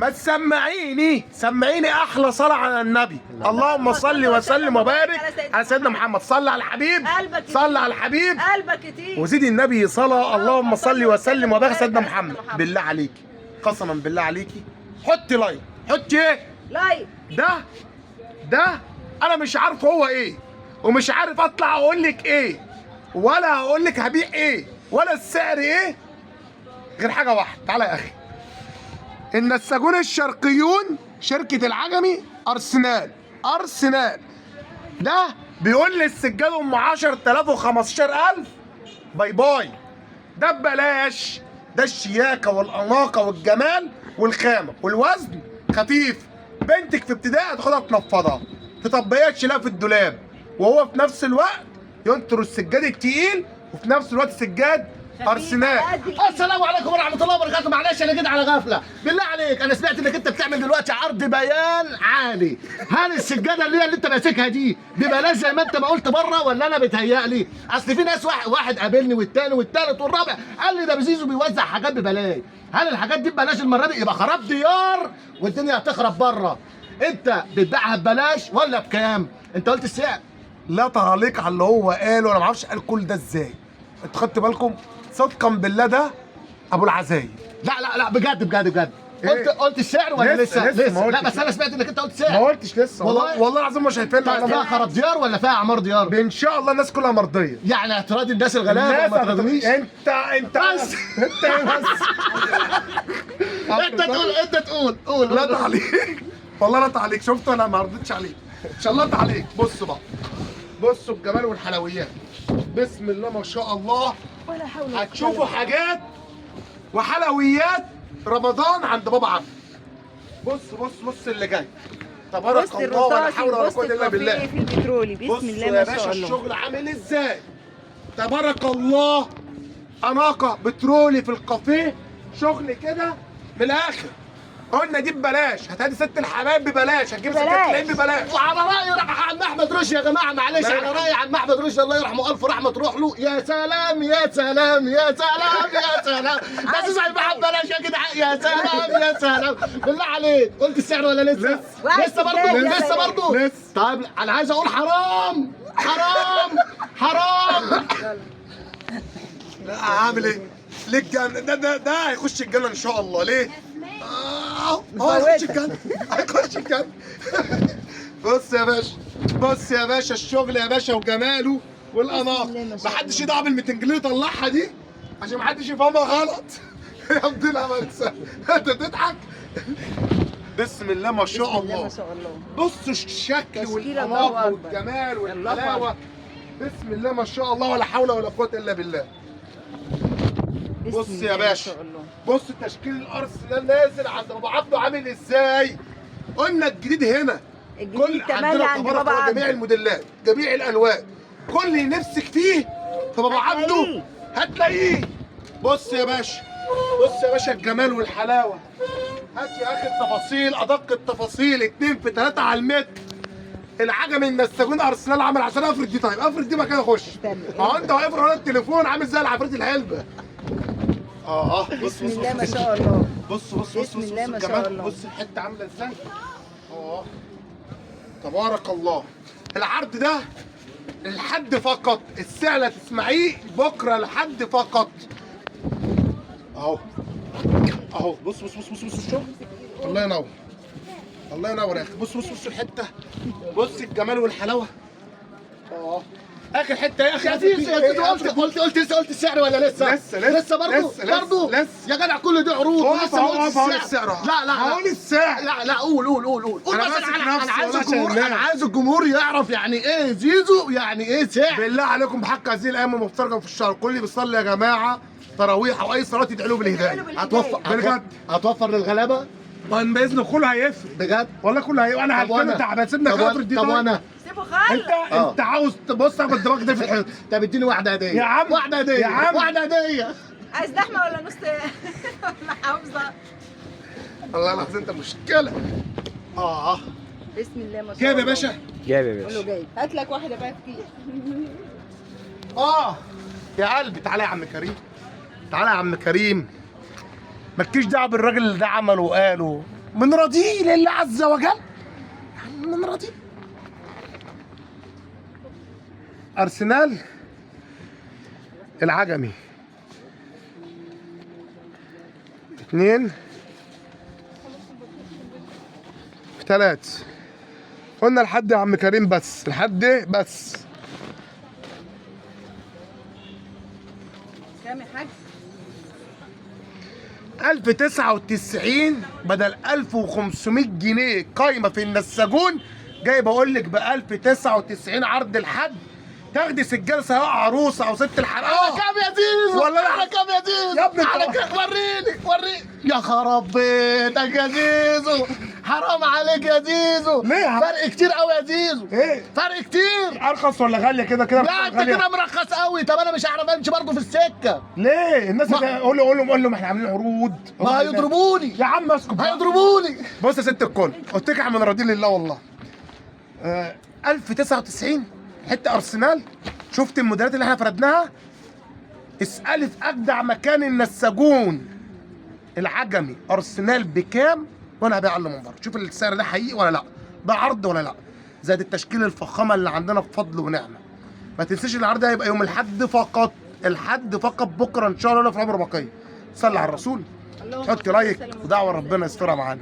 ما تسمعيني، سمعيني احلى صلاة على النبي. اللهم صل وسلم وبارك على سيدنا محمد. صل على الحبيب، صل على الحبيب، قلبك كتير وزيد النبي صلاة. اللهم صل وسلم وبارك على سيدنا محمد. بالله عليكي، قسما بالله عليكي، حطي like. حطي ايه؟ like. ده انا مش عارف هو ايه، ومش عارف اطلع اقول لك ايه، ولا هقول لك هبيع ايه، ولا السعر ايه، غير حاجة واحدة. تعالى يا اخي، النساجون الشرقيون، شركة العجمي، ارسنال. ارسنال ده بيقول لي السجادة ام 10000 و15000 bye bye. ده ببلاش. ده الشياكه والاناقه والجمال والخامه والوزن خفيف. بنتك في ابتدائي هتاخدها تنفضها، تطبقيها تشيلها في الدولاب، وهو في نفس الوقت ينطر السجاد التقيل، وفي نفس الوقت سجاد ارسنال. السلام عليكم ورحمة الله وبركاته. معلش انا جيت على غفلة، بالله عليك انا سمعت انك انت بتعمل دلوقتي عرض بيان عالي. هل السجادة اللي هي اللي انت ماسكها دي ببلاش زي ما انت ما قلت بره، ولا انا بتهيألي؟ اصل في ناس واحد قابلني والتاني والتالت والرابع قال لي ده بزيزو بيوزع حاجات ببلاش. هل الحاجات دي ببلاش المرة دي؟ يبقى خراب ديار والدنيا هتخرب بره. انت بتبيعها ببلاش ولا بكام؟ انت قلت السعر. لا تعليق على اللي هو قاله، انا ما اعرفش قال كل ده ازاي. انتوا خدت بالكم؟ صدقا بالله ده ابو العزايم. لا لا لا، بجد بجد بجد. إيه؟ قلت السعر ولا لسه؟ لسه؟ لسه، ما لا قلتش. بس انا سمعت انك انت قلت سعر. ما قلتش لسه والله. والله؟ والله العظيم ما شايفين. طيب فيها خراب ديار ولا فيها اعمار ديار؟ ان شاء الله الناس كلها مرضية. يعني اعتراض الناس الغلابة الناس وما تراضينيش؟ انت بس. انت إيه بس؟ انت تقول، انت تقول، قول. لا تعليق والله، لا تعليق. شفت انا ما رضيتش عليك، ان شاء الله تعليق. بصوا بقى، بصوا الجمال والحلويات، بسم الله ما شاء الله. ولا حول ولا قوة. هتشوفوا حاجات وحلويات رمضان عند بابا عبده. بص بص بص اللي جاي، تبارك بص الله ولا الرصاصي حول ولا وبص قوة الا بالله. الكافيه في البترولي. بسم بصوا الله يا ما شاء باشا الله. الشغل عامل ازاي، تبارك الله. اناقة بترولي في الكافيه، شغل كده من الاخر. قلنا دي ببلاش، هتهدي ست الحمام ببلاش، هتجيب ست ببلاش. الحمام ببلاش. وعلى راي عم احمد رشدي يا جماعة، معلش، الله على يرحمه. راي عم احمد رشدي الله يرحمه، الف رحمه تروح له. يا سلام يا سلام يا سلام يا سلام، ده زيزو هيبيعها ببلاش يا جدعان. يا سلام يا سلام، بالله عليك قلت السعر ولا لسه؟ لسه. لسه برضه؟ لسه. لسه برضه؟ لسه. طيب انا عايز اقول حرام حرام حرام. لا هعمل ايه؟ ليه الجنة؟ ده هيخش الجنة ان شاء الله. ليه؟ هو هيخش الجنة، هيخش الجنة. بص يا باشا، بص يا باشا الشغل يا باشا وجماله والاناقه. بسم الله ما شاء محدش يضع بال 200 جنيه طلعها دي عشان محدش يفهمها غلط. يا ابن العمل، انت بتضحك. بسم الله ما شاء بسم الله الله. ما شاء الله. بصوا الشكل تشكيلة، الله والاناقه أكبر. والجمال الله والحلاوه. بسم الله ما شاء الله ولا حول ولا قوة الا بالله. بسم بص يا الله ما باشا. شاء الله. بص تشكيل الارسنال نازل عند ابو عبده عامل ازاي. قلنا الجديد هنا، الجديد كل تملي عندنا عند تبارك بابا الله عبده. جميع الموديلات، جميع الالوان، كل اللي نفسك فيه في بابا عبده هتلاقيه. هتلاقيه. بص يا باشا، بص يا باشا الجمال والحلاوه. هات يا اخي التفاصيل، ادق التفاصيل، 2 في 3 على المتر. العجمي النساجون ارسنال عمل عشان افرد دي. طيب افرد دي مكان اخش. استنى. ما هو انت واقف ورا التليفون عامل زي العفريت العلبة. بص بسم بص الله ما بص شاء الله. بص بص بص بسم بص الله بص ما شاء الجمال. الله. بص الحتة عامله ازاي. تبارك الله. العرض ده للحد فقط، السعر اللي هتسمعيه بكره لحد فقط. اهو اهو، بص بص بص بص بص الشغل. الله ينور، الله ينور يا اخي. بص بص بص الحتة، بص الجمال والحلاوه. اخر حتة يا اخي. يا زيزو يا زيزو، قلت لسه، قلت السعر ولا لسه؟ لسه، لسه، لسه برضه؟ لسه، لسه، برضه؟ لسه. يا جدع كل دي عروض اقف ولسه ما اهو، قلتش اقف هقول السعر. لا لا لا. هقول السعر. لا لا، قول قول قول قول قول. أنا بس ماسك انا نفسي انا عايز والله الجمهور، عشان انا عايز الجمهور يعرف يعني ايه زيزو، يعني ايه سعر. بالله عليكم بحق هذه الايام المفترجه في الشهر، كل اللي بيصلي يا جماعة تراويح او اي صلاة يدعي له بالهداية. هتوفر بجد. هتوفر للغلابه ما باذن كله هيفرق بجد. والله، كله هيفرق. انا طب وأنا؟ هتكلم تعبان، سيبنا طب خاطر دي. طب طيب. وانا؟ سيبه خالص. انت آه. انت عاوز تبص اخد دماغك ده في الحيط. طب اديني واحدة هديه يا عم. واحدة هديه يا عم. واحدة هديه. عايز لحمه ولا نص ولا حافظه؟ والله العظيم انت مشكلة. بسم الله ما شاء الله. جايب يا باشا. جايب يا قول باشا. له جايب. هات لك واحدة بقى في كيس. يا قلبي. تعالى يا عم كريم، تعالى يا عم كريم. مالكيش دعوه بالراجل اللي ده عمله وقاله. من رضيه لله عز وجل، يعني من رضيه. ارسنال العجمي 2 في 3. قلنا لحد يا عم كريم بس، لحد بس. كام يا حاج؟ 1099 بدل 1500 جنيه قايمة في النساجون، جاي بقول لك ب 1099 عرض الحد، تاخدي سجادة سواء عروسه او ست الحلال. على كام يا زيزو؟ ولا لا؟ على كام يا زيزو؟ يا ابني على انت- كام؟ وريني وريني. يا خراب بيتك يا زيزو، حرام عليك يا زيزو. ليه يا عم؟ فرق كتير قوي يا زيزو. ايه؟ فرق كتير. ارخص ولا غالية؟ كده كده لا انت غالية. كده مرخص قوي. طب انا مش هعرف امشي برضه في السكة. ليه الناس قول له قول لهم قول لهم احنا عاملين عروض. ما هيضربوني. يا عم اسكت بقى. هيضربوني. بص يا ست الكل، قلت لك من راضي لله والله. 1099 حتة ارسنال. شفت الموديلات اللي احنا فردناها؟ اسالي في اجدع مكان النساجون العجمي ارسنال بكام، وانا هبيع له من بره. شوف السعر ده حقيقي ولا لا، ده عرض ولا لا، زائد التشكيل الفخامة اللي عندنا بفضل ونعمه. ما تنسيش العرض ده هيبقى يوم الحد فقط، الحد فقط، بكره ان شاء الله في العمر بقية. صلي على الرسول، اللهم حط صل like وسلم. ودعوة ربنا يسترها معانا.